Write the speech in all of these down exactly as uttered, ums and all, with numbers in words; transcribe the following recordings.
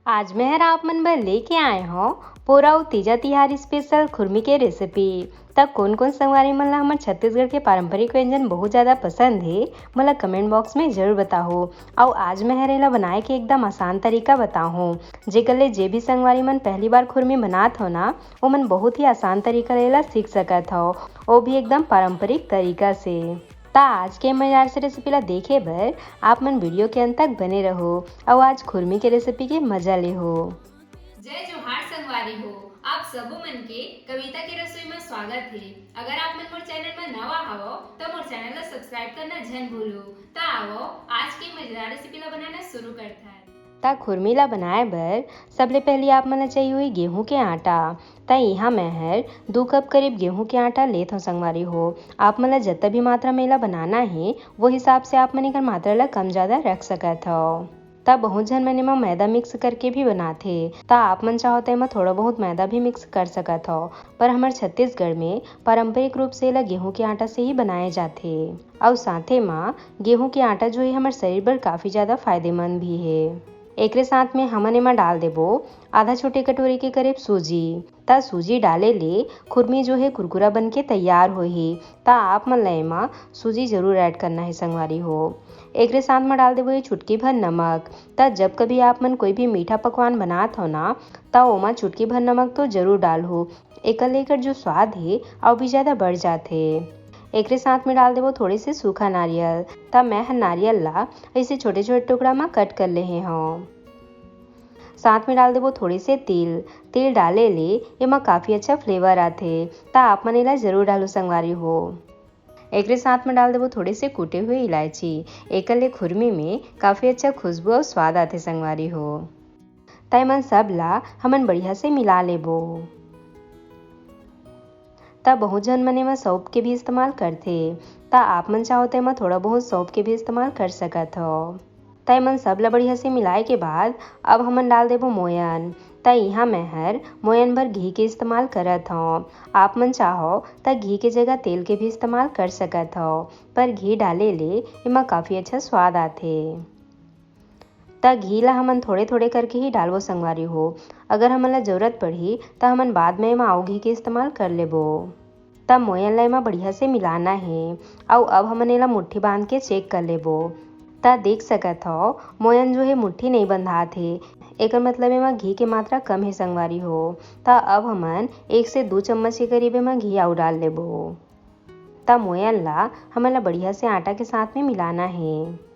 आज मैं हर आप मन बर लेके आए हौं पोरा अउ तीजा तिहार स्पेशल खुरमी के रेसिपी। त कोन कोन संगवारी मन ला हमर छत्तीसगढ़ के पारंपरिक व्यंजन बहुत ज्यादा पसंद हे, मोला कमेंट बॉक्स में जरूर बताहू। अउ आज मैं हर एला बनाए के एकदम आसान तरीका बताहूँ, जेकर ले जे भी संगवारी मन पहली बार खुरमी बनात हो ना, ओमन बहुत ही आसान तरीका ले एला सीख सकत हव, वो भी एकदम पारंपरिक तरीका से। त आज के मजेदार से रेसिपी ला देखे बर आप मन वीडियो के अंत तक बने रहो अउ आज खुरमी के रेसिपी के मजा ले हो। जय जोहार संगवारी हो, आप सबो मन के कविता के रसोई में स्वागत हे। अगर आप मन मोर चैनल में नवा हवो त मोर चैनल ला सब्सक्राइब करना झन भूलो। त आवो आज के मजेदार रेसिपी ला बनाना शुरू करथन। त खुरमी ला बनाए बर सबले पहली आप मन ला चाहिए होही गेहूं के आटा। त इहाँ मैं हर दू कप करीब गेहूं के आटा लेत हव संगवारी हो। आप मन ला जतना भी मात्रा में एला बनाना हे, वो हिसाब से आप मन एकर मात्रा ला कम ज्यादा रख सकत हव। त बहुत झन मन एमा मैदा मिक्स करके भी बनाथे, त आप मन चाहो त एमा थोड़ा बहुत मैदा भी मिक्स कर सकत हव, पर हमर छत्तीसगढ़ में पारंपरिक रूप से एला गेहूं के आटा से ही बनाए जाथे। अउ साथे मा गेहूं के आटा जो हे हमर शरीर बर काफी ज्यादा फायदेमंद भी हे। एकरे साथ में हमन एमा डाल देबो आधा छोटे कटोरी के करीब सूजी। त सूजी डाले ले खुरमी जो हे कुरकुरा बन के तैयार होही। त आप मन ला एमा सूजी जरूर ऐड करना हे संगवारी हो। एकरे साथ में डाल देबो ये चुटकी भर नमक। त जब कभी आप मन कोई भी मीठा पकवान बनात हो ना, त ओमा चुटकी भर नमक तो जरूर डालहू। एकर ले एकर जो स्वाद हे, अउ भी ज्यादा बढ़ जाथे। एकरे साथ में डाल देबो थोड़े से सूखा नारियल। त मैं ह नारियल ला ऐसे छोटे-छोटे टुकड़ा म कट कर लेहे हव। साथ में डाल देबो थोड़े से तिल। तिल डाले ले एमा काफी अच्छा फ्लेवर आथे, त आप मन एला जरूर डालो संगवारी हो। एकरे साथ में डाल देबो थोड़े से कूटे हुए इलायची। एकर ले खुरमी में काफी अच्छा खुशबू अउ स्वाद आथे संगवारी हो। त एमन सब ला हमन बढ़िया से मिला लेबो। त बहुत झन मन एमा सौंफ के भी इस्तेमाल करथे, त आप मन चाहो त एमा थोड़ा बहुत सौंफ के भी इस्तेमाल कर सकत हव। त एमन सब ला बढ़िया से मिलाए के बाद अब हमन डाल देबो मोयन। त इहाँ मैं हर मोयन भर घी के इस्तेमाल करत हव। आप मन चाहो त घी के जगह तेल के भी इस्तेमाल कर सकत हव, पर घी डाले ले एमा काफी अच्छा स्वाद आथे। त घी ला हमन थोड़े-थोड़े करके ही डालबो संगवारी हो। अगर हमन ला जरूरत पड़ही, त हमन बाद में एमा अउ घी के इस्तेमाल कर लेबो। त मोयन ला एमा बढ़िया से मिलाना हे, अउ अब हमन एला मुट्ठी बांध के चेक कर लेबो। त देख सकत हव, मोयन जो हे मुट्ठी नइ बंधात हे, एकर मतलब एमा घी के मात्रा कम हे संगवारी हो। त अब हमन एक से दू चम्मच के करीब एमा घी अउ डाल लेबो। त मोयन ला हमन ला बढ़िया से आटा के साथ में मिलाना हे।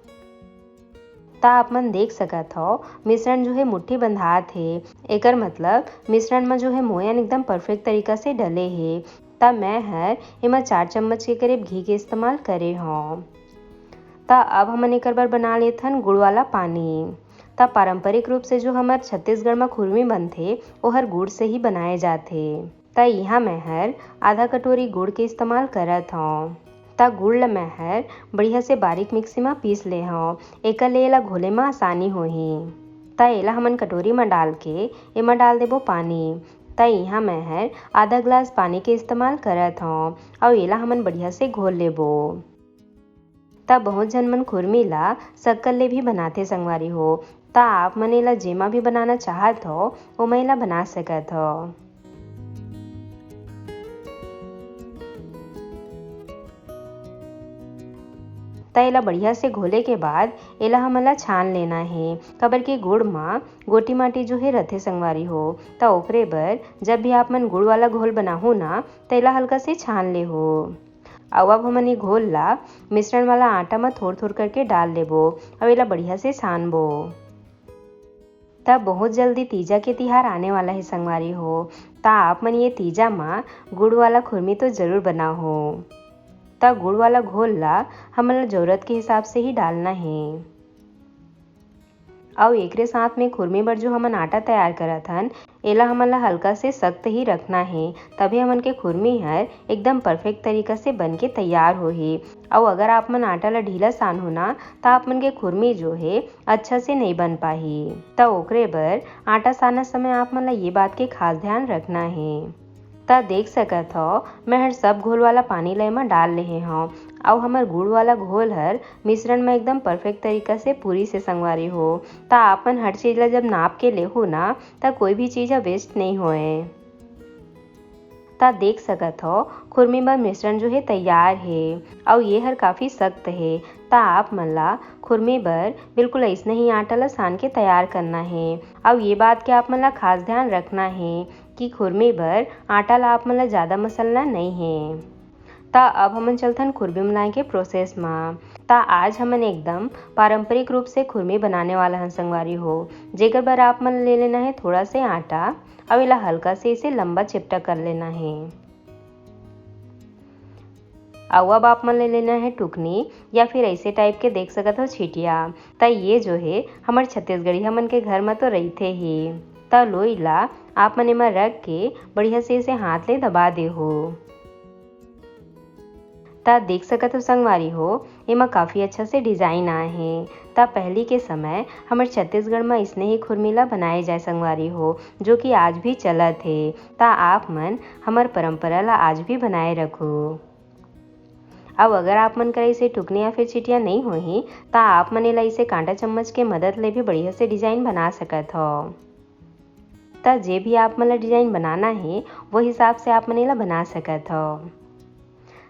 त आप मन देख सकत हव, मिश्रण जो हे मुट्ठी बंधात हे। एकर मतलब मिश्रण म जो हे मोयन एकदम परफेक्ट तरीका से डले हे। त मैं हर एमा चार चम्मच के करीब घी के इस्तेमाल करे हव। त अब हमन एकर बर बना लेथन गुड़ वाला पानी। त पारंपरिक रूप से जो हमर छत्तीसगढ़ म खुरमी बनथे, ओहर गुड़ से ही बनाए जाथे। त इहाँ मैं हर आधा कटोरी गुड़ के इस्तेमाल करत हव। त गुड़ ल मैं हर बढ़िया से बारीक मिक्सी म पीस ले हव, एकर ले एला घोले म आसानी होही। त एला हमन कटोरी म डाल के एमा डाल देबो पानी। त इहाँ मैं हर आधा ग्लास पानी के इस्तेमाल करत हव अउ एला हमन बढ़िया से घोल लेबो। त बहुत झन मन खुरमी ला शक्कर ले भी बनाथे संगवारी हो। त आप मन एला जेमा भी बनाना चाहत हो, ओमा एला बना सकत हो। त एला बढ़िया से घोले के बाद एला हमन ला छान लेना हे, काबर कि गुड़ म गोटी माटी जो हे रथे संगवारी हो। त ओकरे बर जब भी आप मन गुड़ वाला घोल बनाहू ना, त एला हल्का से छान लेहू। अउ अब हमन ये घोल ला मिश्रण वाला आटा म थोर-थोर करके डाल लेबो अउ एला बढ़िया से छानबो। त बहुत जल्दी तीजा के तिहार आने वाला हे संगवारी हो, त आप मन ये तीजा म गुड़ वाला खुरमी तो जरूर बनाहू। त गुड़ वाला घोल ला हमन ला जरूरत के हिसाब से ही डालना हे। अउ एकरे साथ में खुरमी बर जो हमन आटा तैयार करत हन, एला हमन ला हल्का से सख्त ही रखना हे, तभे हमन के खुरमी हर एकदम परफेक्ट तरीका से बन के तैयार होही। अउ अगर आप मन आटा ला ढीला सानहू ना, त आप मन के खुरमी जो हे अच्छा से नइ बन पाही। त ओकरे बर आटा सानत समय आप मन ला ये बात के खास ध्यान रखना हे। त त देख सकत हव, मैं हर सब घोल वाला पानी ल एमा डाल लेहे हव, अउ हमर गुड़ वाला घोल हर मिश्रण में एकदम perfect तरीका से पूरिस हे संगवारी हो। त आप मन हर चीज ला जब नाप के लेहू ना, त कोई भी चीज ह waste नइ होए। त देख सकत हव, खुरमी बर मिश्रण जो हे तैयार हे, अउ ये हर काफी सख्त हे। त आप मन ला खुरमी बर बिल्कुल अइसने ही आटा ला सान के तैयार करना हे। अउ ये बात के आप मन ला खास ध्यान रखना हे कि खुरमी बर आटा ला आप मन ला ज्यादा मसलना नइ हे। त अब हमन चलथन खुरमी बनाए के process म। त आज हमन एकदम पारंपरिक रूप से खुरमी बनाने वाला हन संगवारी हो, जेकर बर आप मन ले लेना हे थोड़ा से आटा, अउ एला हल्का से इसे लंबा चेपटा कर लेना हे। अउ अब आप मन ले लेना हे टुकनी या फिर ऐसे type के देख सकत हो छिटिया। त ये जो हे हमर छत्तीसगढ़िया मन के घर म तो रहिथे ही। त लोई ला आप मन एमा रख के बढ़िया से इसे हाथ ले दबा देहू। त देख सकत हो संगवारी हो, एमा काफी अच्छा से design आए हे। त पहली के समय हमर छत्तीसगढ़ म इसने ही खुरमी ला बनाए जाए संगवारी हो, जो कि आज भी चलत हे। त आप मन हमर परंपरा ला आज भी बनाए रखो। अब अगर आप मन करा इसे टुकनी या फिर छिटिया नइ होही, त आप मन एला इसे कांटा चम्मच के मदद ले भी बढ़िया से design बना सकत हव। त जे भी आप मन ला design बनाना हे, वो हिसाब से आप मन एला बना सकत हव।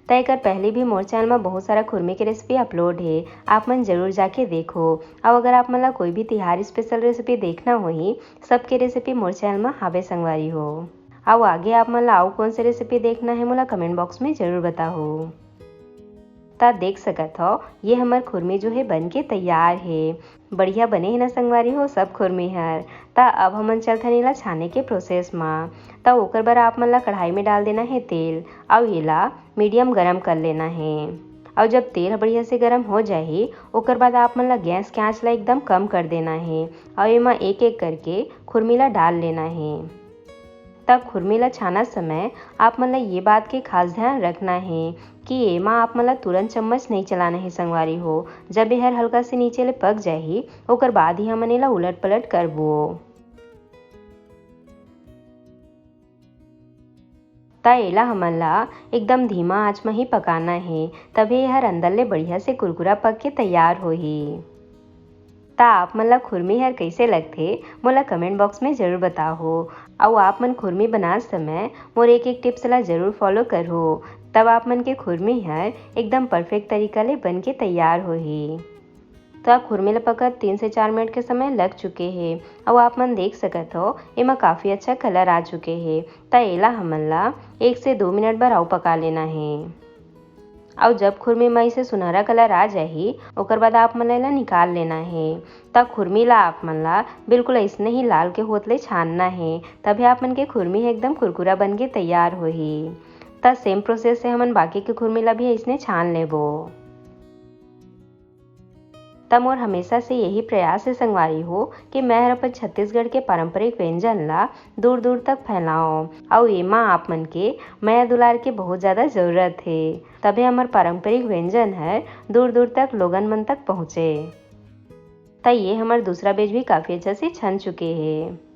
त एकर पहले भी मोर channel म बहुत सारा खुरमी के recipe upload हे, आप मन जरूर जाके देखो। अउ अगर आप मन ला कोई भी तिहार special recipe देखना होही, सबके recipe मोर channel म हावे संगवारी हो। अउ आगे आप मन ला अउ कौन से recipe देखना हे, मोला comment box में जरूर बताहू। त देख सकत हव, ये हमर खुरमी जो हे बन के तैयार हे। बढ़िया बने हे ना संगवारी हो सब खुरमी हर। त अब हमन चलथन एला छाने के process म। त ओकर बर आप मन ला कढ़ाई में डाल देना हे तेल, अउ एला medium गरम कर लेना हे। अउ जब तेल ह बढ़िया से गरम हो जाही, ओकर बाद आप मन ला गैस के आंच ला एकदम कम कर देना हे, अउ एमा एक एक करके खुरमी ला डाल लेना हे। तब खुरमी ला छानत समय आप मन ला ये बात के खास ध्यान रखना हे कि एमा आप मन ला तुरंत चम्मच नइ चलाना हे संगवारी हो। जब एहर हल्का से नीचे ले पक जाही, ओकर बाद ही हमन एला उलट पलट करबो। त एला हमन ला एकदम धीमा आंच म ही पकाना हे, तभे एहर अंदर ले बढ़िया से कुरकुरा पक के तैयार होही। त आप मन ला खुरमी हर कइसे लगथे, मोला comment box में जरूर बताहो। अउ आप मन खुरमी बनात समय मोर एक एक tips ला जरूर follow करहो, तब आप मन के खुरमी हर एकदम perfect तरीका ले बन के तैयार होही। त खुरमी ला पकत तीन से चार मिनट के समय लग चुके हे, अउ आप मन देख सकत हो, एमा काफी अच्छा colour आ चुके हे। त एला हमन ला एक से दो मिनट बर अउ पका लेना हे। अउ जब खुरमी म अइसे सुनहरा colour आ जाही, ओकर बाद आप मन ला एला निकाल लेना हे। त खुरमी ला आप मन ला बिल्कुल अइसने ही लाल के होत ले छानना हे, तभे आप मन के खुरमी ह एकदम कुरकुरा बन के तैयार होही। त same process से हमन बाकी के खुरमी ला भी अइसने छान लेबो। त मोर हमेशा से यही प्रयास हे संगवारी हो कि मैं हर अपन छत्तीसगढ़ के पारंपरिक व्यंजन ला दूर दूर तक फैलाओं, अउ एमा आप मन के मया दुलार के बहुत ज्यादा जरूरत हे, तभे हमर पारंपरिक व्यंजन हर दूर दूर तक लोगन मन तक पहुँचे। त ये हमर दूसरा batch भी काफी अच्छा से छन चुके हे।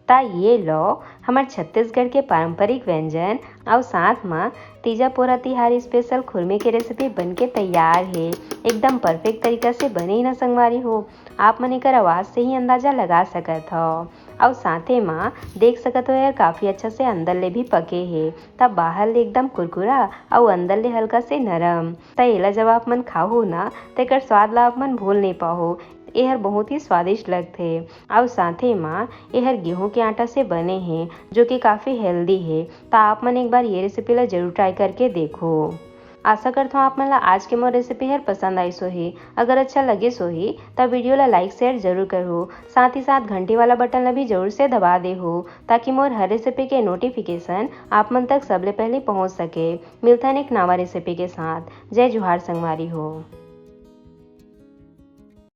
त ये लो, हमर छत्तीसगढ़ के पारंपरिक व्यंजन अउ साथ म तीजा पोरा तिहार special खुरमी के recipe बन के तैयार हे। एकदम perfect तरीका से बने हे ना संगवारी हो, आप मन एकर आवाज से ही अंदाजा लगा सकत हव। अउ साथे म देख सकत हो, एहर काफी अच्छा से अंदर ले भी पके हे, त बाहर ले एकदम कुरकुरा अउ अंदर ले हल्का से नरम। त एला जब आप मन खाहू ना, त एकर स्वाद ला आप मन भूल नइ पाहू। एहर बहुत ही स्वादिष्ट लगथे। अउ साथे म एहर गेहूं के आटा से बने हे, जो कि काफी healthy हे। त आप मन एक बार ये recipe ला जरूर try करके देखो। आशा करथों आप मन ला आज के मोर recipe हर पसंद आइस होही। अगर अच्छा लगिस होही, त video ला like share जरूर करहू। साथ ही साथ घंटी वाला button ला भी जरूर से दबा देहू, ताकि मोर हर recipe के notification आप मन तक सबले पहले पहुंच सके। मिलथन एक नवा recipe के साथ। जय जोहार संगवारी हो।